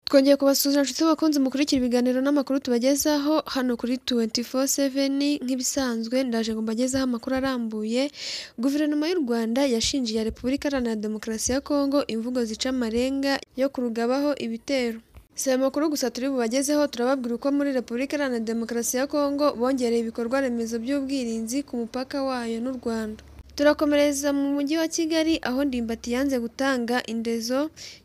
Twongeye kubasuhuza inshuti bakunze mukurikira ibiganiro n'amakuru tubagezaho hano kuri 24/7. Nk'ibisanzwe ndaje ngo mbagezeho amakuru arambuye. Guverinoma y'u Rwanda yashinjiye Repubulika Iharanira Demokarasi ya Kongo imvugo zica amarenga yo kurugabaho ibitero. Si ayo makuru gusa turi bubagezeho, turababwira uko muri Repubulika Iharanira Demokarasi ya Kongo bongereye ibikorwa remezo by'ubwirinzi ku mupaka wayo n'u Rwanda. Turakomereza mu mujyi wa Kigali aho Ndimbati yanze gutanga indezo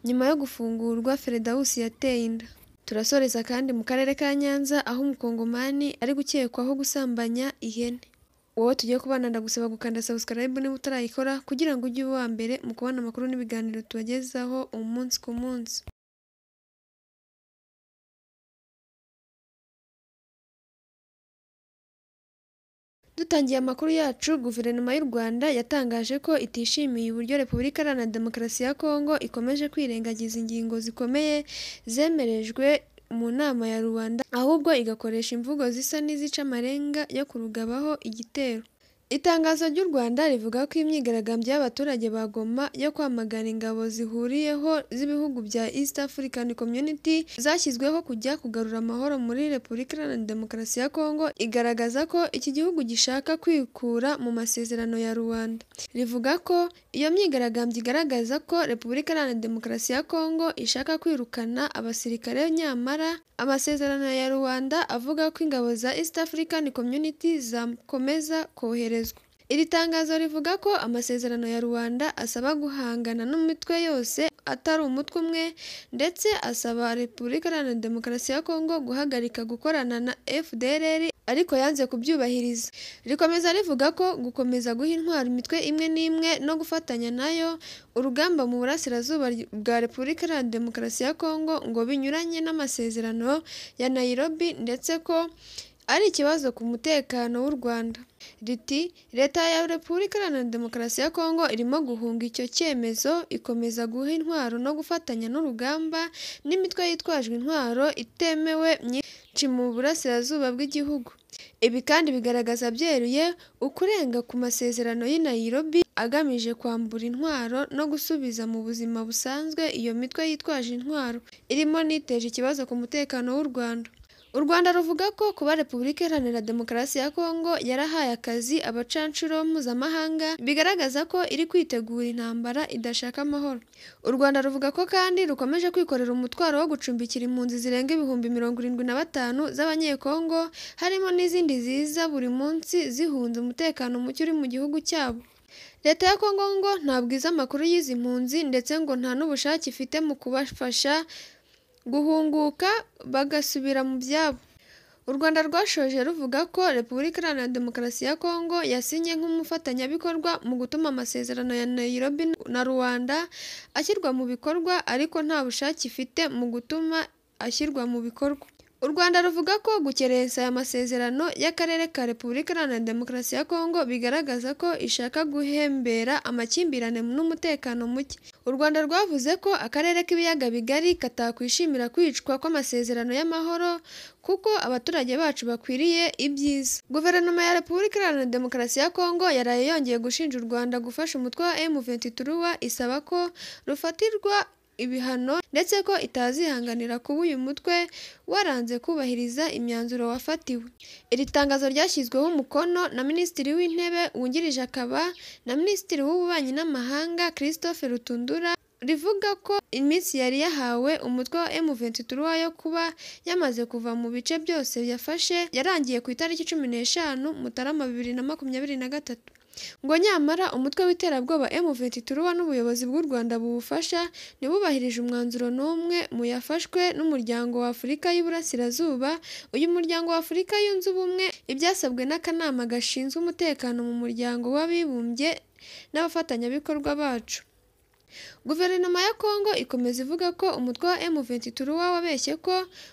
nyuma yo gufungurwa Feredawusi yateye inda. Turasoreza kandi mu karere ka Nyanza aho umukongomani ari gukekwaho gusambanya ihene. Wowe tugiye kubana ndagusaba gukanda subscribe niba utarayikora kugira ngo ujye uba uwa mbere mu kubona amakuru n'ibiganiro tubagezaho umunsi ku munsi. Dutangiye amakuru yacu, Guverinoma y'u Rwanda yatangaje ko itishimiye uburyo Repubulika Iharanira Demokarasi ya Kongo ikomeje kwirengagiza ingingo zikomeye zemerejwe mu nama ya Rubanda, ahubwo igakoresha imvugo zisa n'izica amarenga yo kurugabaho igitero. Itangazo ry'u Rwanda rivuga ko imyigaragambyo y'abaturage ba Goma yo kwamagana ingabo zihuriyeho z'ibihugu bya East African Community zashyizweho kujya kugarura amahoro muri Repubulika Iharanira Demokarasi ya Kongo igaragaza ko iki gihugu gishaka kwikura mu masezerano ya Rwanda. Rivuga ko iyo myigaragambyo igaragaza ko Repubulika Iharanira Demokarasi ya Kongo ishaka kwirukana abasirikare, nyamara amasezerano ya Rwanda avuga ko ingabo za East African Community zakomeza koherezwa. Iri tangazo rivuga ko amasezerano ya Rwanda asaba guhangana n'imitwe yose atari umutwe umwe, ndetse asaba Repubulika Iharanira Demokarasi ya Kongo guhagarika gukorana na FDLR, ariko yanze kubyubahiriza. Rikomeza rivuga ko gukomeza guha intwaro imitwe imwe n'imwe no gufatanya nayo urugamba mu burasirazuba bwa Repubulika Iharanira Demokarasi ya Kongo ngo binyuranye n'amasezerano ya Nairobi, ndetse ko ari ikibazo ku mutekano w'u Rwanda. Riti Leta ya Repubulika Iharanira Demokarasi ya Kongo irimo guhunga icyo cyemezo, ikomeza guha intwaro no gufatanya n'urugamba n'imitwe yitwaje intwaro itemewe myinshi mu burasirazuba bw'igihugu. Ibi kandi bigaragaza byeruye ukurenga ku masezerano y'i Nairobi agamije kwambura intwaro no gusubiza mu buzima busanzwe iyo mitwe yitwaje intwaro, irimo n'iteje ikibazo ku mutekano w'u Rwanda. U Rwanda ruvuga ko kuba Repubulika Iharanira Demokarasi ya Kongo yarahaye akazi abacanshuro mpuzamahanga bigaragaza ko iri kwitegura intambara idashaka amahoro. U Rwanda ruvuga ko kandi rukomeje kwikorera umutwaro wo gucumbikira impunzi zirenga 75,000 z'Abanyekongo, harimo n'izindi ziza buri munsi zihunze umutekano muke uri mu gihugu cyabo. Leta ya Kongo ngo ntabwo izi amakuru y'izi mpunzi, ndetse ngo nta n'ubushake ifite mu kubafasha guhunguka bagasubira mu byabo. U Rwanda rwashoje ruvuga ko Repubulika Iharanira Demokarasi ya Kongo yasinye nk'umufatanyabikorwa mu gutuma amasezerano ya Nairobi na Rwanda ashyirwa mu bikorwa, ariko nta bushake ifite mu gutuma ashyirwa mu bikorwa. U Rwanda ruvuga ko gukerensa aya masezerano y'akarere ka Repubulika Iharanira Demokarasi ya Kongo bigaragaza ko ishaka guhembera amakimbirane n'umutekano muke. U Rwanda rwavuze ko akarere k'ibiyaga bigari katakwishimira kwicwa kw'amasezerano y'amahoro kuko abaturage bacu bakwiriye ibyiza. Guverinoma ya Repubulika Iharanira Demokarasi ya Kongo yaraye yongeye gushinja u Rwanda gufasha umutwe wa M23, isaba ko rufatirwa ibihano, ndetse ko itazihanganira kuba uyu mutwe waranze kubahiriza imyanzuro wafatiwe. Iri tangazo ryashyizweho umukono na Minisitiri w'Intebe wungirije akaba na Minisitiri w'Ububanyi n'Amahanga Christophe Rutundura, rivuga ko iminsi yari yahawe umutwe wa M23 yo kuba yamaze kuva mu bice byose yafashe yarangiye ku itariki 15 Mutarama 2023. Ngo nyamara umutwe w'iterabwoba M23 n'ubuyobozi bw'u Rwanda buwufasha ntibubahirije umwanzuro n'umwe mu yafashwe n'Umuryango wa Afurika y'Iburasirazuba. Uyu muryango wa Afurika yunze ubumwe ibyasabwe n'akanama gashinzwe umutekano mu muryango w'abibumbye n'abafatanyabikorwa bacu. Guverinoma ya Kongo ikomeza ivuga ko umutwe wa M23 wabeshye ko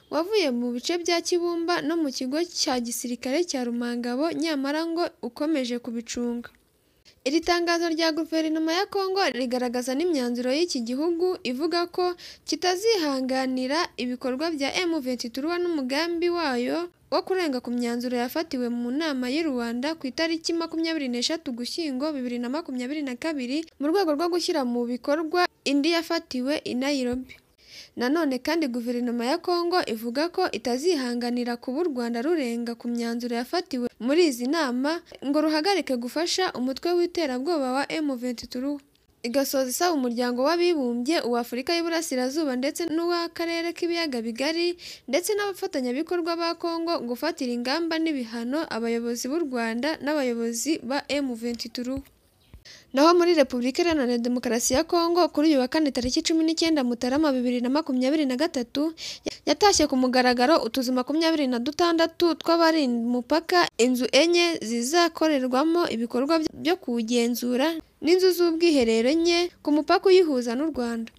wavuye mu bice bya Kibumba no mu kigo cya gisirikare cya Rumangabo, nyamara ngo ukomeje kubicunga. Iri tangazo rya Guverinoma ya Kongo rigaragaza n'imyanzuro y'iki gihugu ivuga ko kitazihanganira ibikorwa bya M23 n'umugambi wayo wo kurenga ku myanzuro yafatiwe mu nama y'i Rwanda ku itariki 23 Ugushyingo 2022 mu rwego rwo gushyira mu bikorwa indi yafatiwe i Nairobi. Nanone kandi Guverinoma ya Congo ivuga ko itazihanganira kuba u Rwanda rurenga ku myanzuro yafatiwe muri izi nama ngo ruhagarike gufasha umutwe w'iterabwoba wa M23. Igasoza isaba Umuryango w'Abibumbye, uw'Afurika y'Iburasirazuba ndetse n'uw'Akarere k'Ibiyaga Bigari ndetse n'abafatanyabikorwa ba Congo gufatira ingamba n'ibihano abayobozi b'u Rwanda n'abayobozi ba M23. Naho muri Repubulika Iharanira Demokarasi ya Congo, kuri uyu wa kane tariki 19 Mutarama 2023 yatashye ku mugaragaro utuzu 26 tw'abarinda umupaka, inzu 4 zizakorerwamo ibikorwa byo kuwugenzura n'inzu z'ubwiherero 4 ku mupaka uyihuza n'u Rwanda.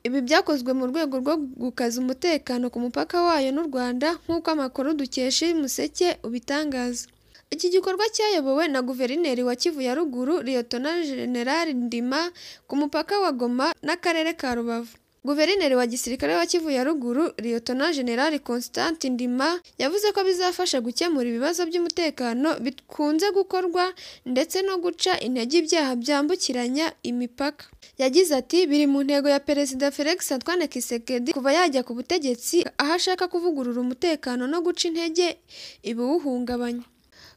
Ibi byakozwe mu rwego rwo gukaza umutekano ku mupaka wayo n'u Rwanda, nk'uko amakuru dukesha Umuseke ubitangaza. Iki gikorwa cyayobowe na Guverineri wa Kivu ya Ruguru, Liyetona Jenerali Ndima, ku mupaka wa Goma n'Akarere ka Rubavu. Guverineri wa gisirikare wa Kivu ya Ruguru, Liyetona Jenerali Constant Ndima, yavuze ko bizafasha gukemura ibibazo by'umutekano bikunze gukorwa ndetse no guca intege ibyaha byambukiranya imipaka. Yagize ati "Biri mu ntego ya Perezida Felix Antoine Tshisekedi kuva yajya ku butegetsi, aho ashaka kuvugurura umutekano no guca intege ibiwuhungabanya."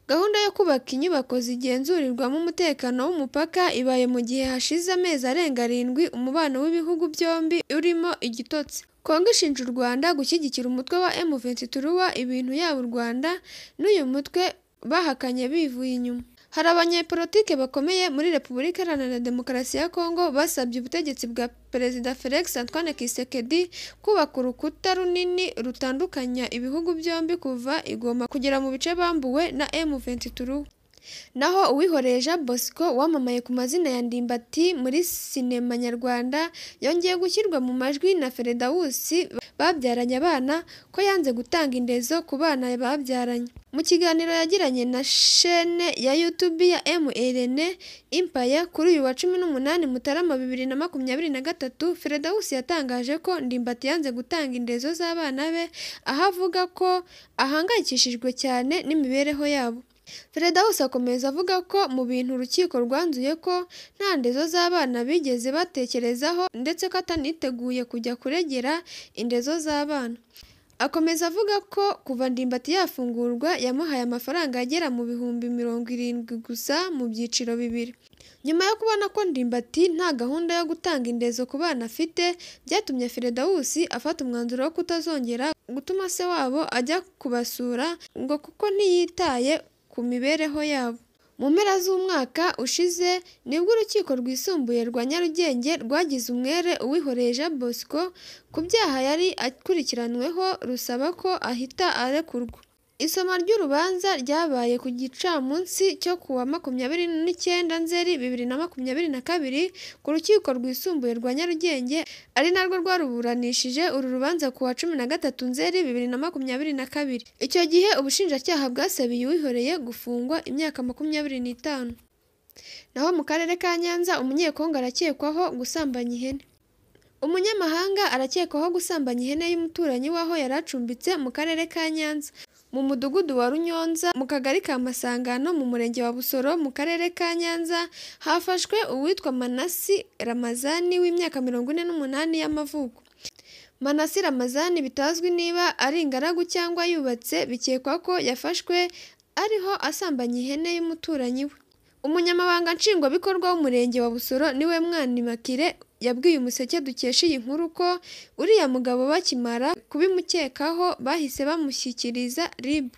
Gahunda yo kubaka inyubako zigenzurirwamo umutekano w'umupaka ibaye mu gihe hashize amezi arenga 7 umubano w'ibihugu byombi urimo igitotsi. Congo ishinja u Rwanda gushyigikira umutwe wa M23, ibintu yaba u Rwanda n'uyu mutwe bahakanye bivuye inyuma. Hari abanyepolitike bakomeye muri Repubulika Iharanira Demokarasi ya Congo basabye ubutegetsi bwa Perezida Felix Antoine Tshisekedi kubaka urukuta runini rutandukanya ibihugu byombi kuva i Goma kugera mu bice bambuwe na M23. Naho Uwihoreye Jean Bosco wamamaye ku mazina ya Ndimbati muri sinema nyarwanda yongeye gushyirwa mu majwi na Feredawusi babyaranye abana ko yanze gutanga indezo ku bana babyaranye. Mu kiganiro yagiranye na shene ya YouTube ya MRN Empire kuri uyu wa 18 Mutarama 2023, Feredawusi yatangaje ko Ndimbati yanze gutanga indezo z'abana be, aho avuga ko ahangayikishijwe cyane n'imibereho yabo. Feredawusi akomeza avuga ko mu bintu urukiko rwanzuye ko nta ndezo z'abana bigeze batekerezaho ndetse ko ataniteguye kujya kuregera indezo z'abana. Akomeza avuga ko kuva Ndimbati yafungurwa yamuhaye amafaranga agera mu 70,000 gusa mu byiciro bibiri. Nyuma yo kubona ko Ndimbati nta gahunda yo gutanga indezo ku bana afite, byatumye Feredawusi afata umwanzuro wo kutazongera gutuma se wabo ajya kubasura ngo kuko ntiyitaye ku mibereho yabo. Mu mpera z'umwaka ushize nibwo Urukiko Rwisumbuye rwa Nyarugenge rwagize umwere Uwihoreye Jean Bosco ku byaha yari akurikiranyweho, rusaba ko ahita arekurwa. Isoma ry'urubanza ryabaye ku gicamunsi cyo ku wa 29 Nzeri 2022 ku Rukiko Rwisumbuye rwa Nyarugenge, ari narwo rwaruburanishije uru rubanza ku wa 13 Nzeri 2022. Icyo gihe ubushinjacyaha bwasabiye Uwihoreye gufungwa imyaka 25. Naho mu karere ka Nyanza, Umunyekongo arakekwaho gusambanya ihene. Umunyamahanga arakekwaho gusambanya ihene y'umuturanyi w'aho yari acumbitse mu karere ka Nyanza, mu mudugudu wa Runyonza, mu kagari ka Masangano, mu murenge wa Busoro, mu karere ka Nyanza, hafashwe uwitwa Manasi Ramazani w'imyaka 48 y'amavuko. Manasi Ramazani bitazwi niba ari ingaragu cyangwa yubatse, bikekwa ko yafashwe ariho asambanya ihene y'umuturanyi we. Umunyamabanga Nshingwabikorwa w'Umurenge wa Busoro niwe Mwanimakire yabwiye Umuseke dukesha iyi nkuru ko uriya mugabo bakimara kubimukekaho bahise bamushyikiriza RIB.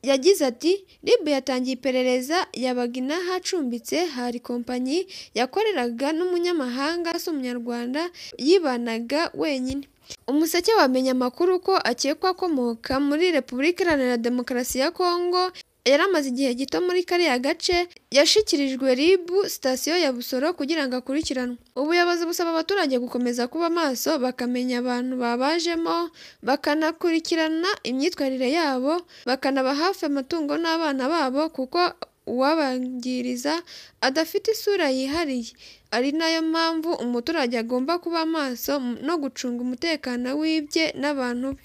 Yagize ati "RIB yatangiye iperereza, yabaga inaha acumbitse, hari kompanyi yakoreraga n'umunyamahanga si umunyarwanda, yibanaga wenyine." Umuseke wamenye amakuru ko akekwa akomoka muri Repubulika Iharanira Demokarasi ya Kongo, yari amaze igihe gito muri kariya gace, yashyikirijwe RIB sitasiyo ya Busoro kugira ngo akurikiranwe. Ubuyobozi busaba abaturage gukomeza kuba maso, bakamenya abantu babajemo, bakanakurikirana imyitwarire yabo, bakanaba hafi amatungo n'abana babo kuko uwabangiriza adafite isura yihariye, ari nayo mpamvu umuturage agomba kuba maso no gucunga umutekano w'ibye n'abantu be.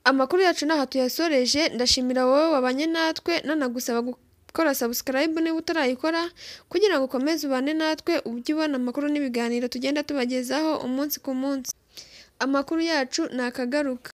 Amakuru yacu n'aha tuyasoreje, ndashimira wowe wabanye natwe, nanagusaba gukora subscribe niba utarayikora kugira ngo ukomeze ubane natwe ujye ubona amakuru n'ibiganiro tugenda tubagezaho umunsi ku munsi. Amakuru yacu nakagaruka.